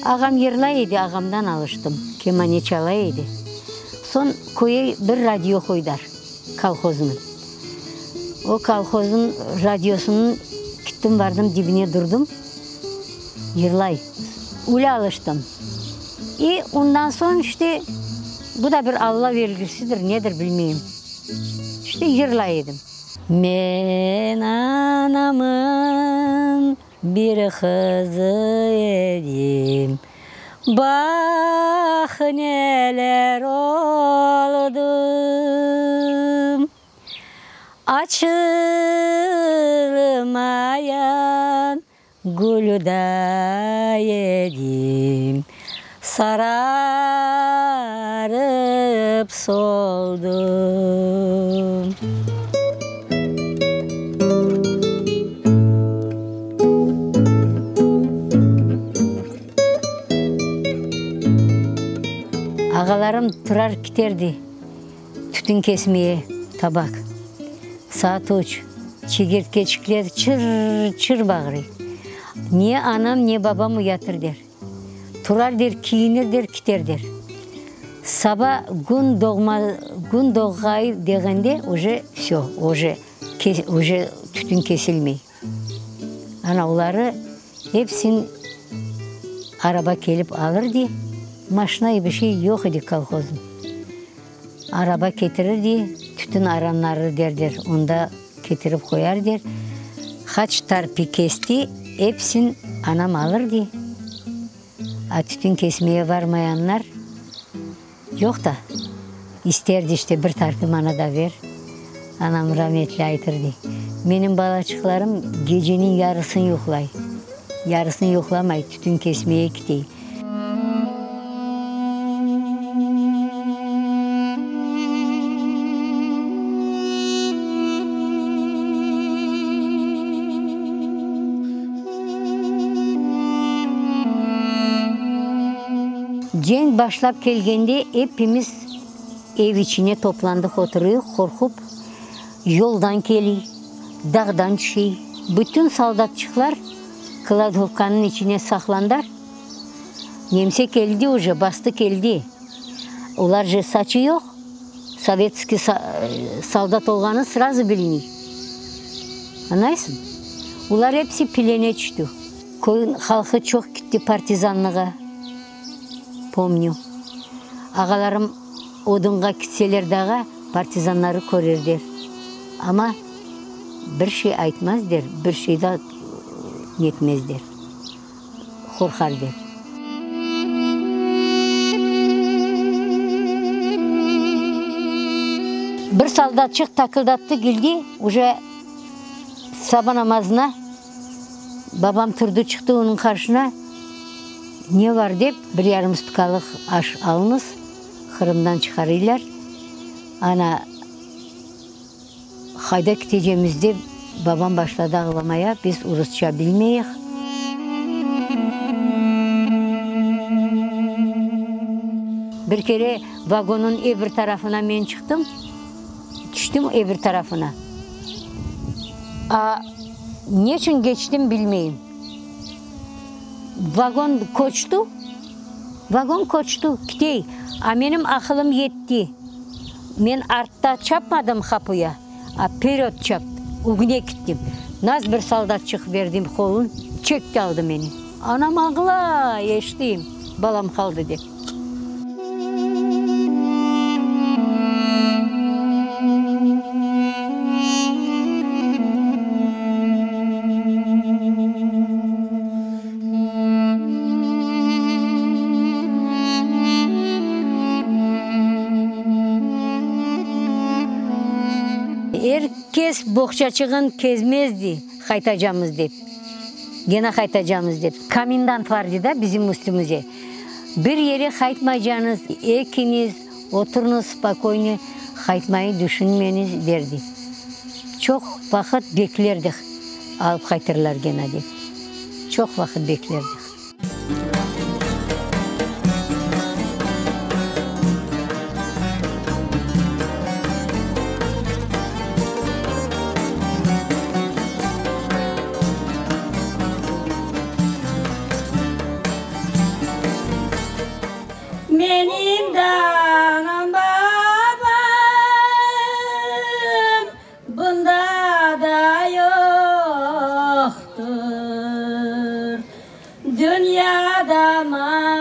Ağam yırlay edi, ağamdan alıştım. Kemane çala edi. Soñ köye bir radio qoydar, kolhoznıñ. O kolhoznıñ radiosınıñ kittim bardım dibine durdım, yırlay. Öyle alıştım. İ ondan soñ işte, bu da bir Alla vergisidir, nedir bilmeyim. İşte yırlay edim. Men anamıñ Bir qızı edim, baq neler oldım. Açılmayan gülday edim, sararıp soldım. Ağalarım turar kiterdi tütün kesmeye, tabak. Saat üç, çegertkeçikler çır-çır bağırıy. Ne anam, ne babam uyatır der. Turar der, kiyinir der, kiter der. Saba kün doğma, kün doğğay değende uje vsö, uje, uje tütün kesilmey. Ana oları epsin araba kelip alır di, maşina bir şey yoq edi kolhoznıñ. Araba ketirir di, tütün aranları derler, onda ketirip qoyar der. Qaç tarpi kesti, epsin anam alır di. A tütün kesmeye varmayanlar yoq da, isterdi işte bir tarpi mana da ver. Anam rametli aytır di, Menim balaçıqlarım geceniñ yarısın yuqlay, yarısın yuqlamay, tütün kesmeye kitey. Cenk başlap kelgende epimiz ev içine toplandıq oturıyıq, qorqup, yoldan keliy, dağdan tüşey. Bütün soldatçıqlar kladovkanıñ içine saqlandar. Nemse keldi uje, bastı keldi. Olar je saçı yoq, sovetskiy soldat olğanı srazu biliniy. Añlaysıñ? Olar episi pilene tüşti. Köyün halqı çoq kitti partizanlığa, pomnyu. Ağalarım odunğa kitseler dağa, partizanları körerler. Amma bir şey aytmaz der, bir şey da netmez der. Qorqar der. Bir soldatçıq takıldattı keldi, uje saba namazına babam turdı çıqtı onıñ qarşına, ne var dep, bir yarım sutkalıq aş alıñız, Qırımdan çıqarıylar. Ana, qayda ketecemiz dep, babam başladı ağlamaya, biz urusça bilmeyik. Bir kere vagonnıñ ebir tarafına men çıqtım, tüştüm ebir tarafına. A, neçün keçtim bilmeyim. Vagon köçti, vagon köçti, kitey. A menim aqılım yetti. Men artta çapmadım qapuya, a pered çaptım, ögüne kittim. Naz bir soldatçıq berdim qolun, çekti aldı meni. Anam ağlay, eşiteyim, balam qaldı dep. Er kes boğçaçığın kezmezdi, qaytacamız dep, gene qaytacamız dep. Komendant vardı da bizim üstümize. Bir yere qaytmaycañız, ekiñiz oturıñız spokoyno, qaytmayı düşünmeñiz, derdi. Çoq vaqıt beklerdik, alıp qaytırlar gene dep. Çoq vaqıt beklerdik. Adama.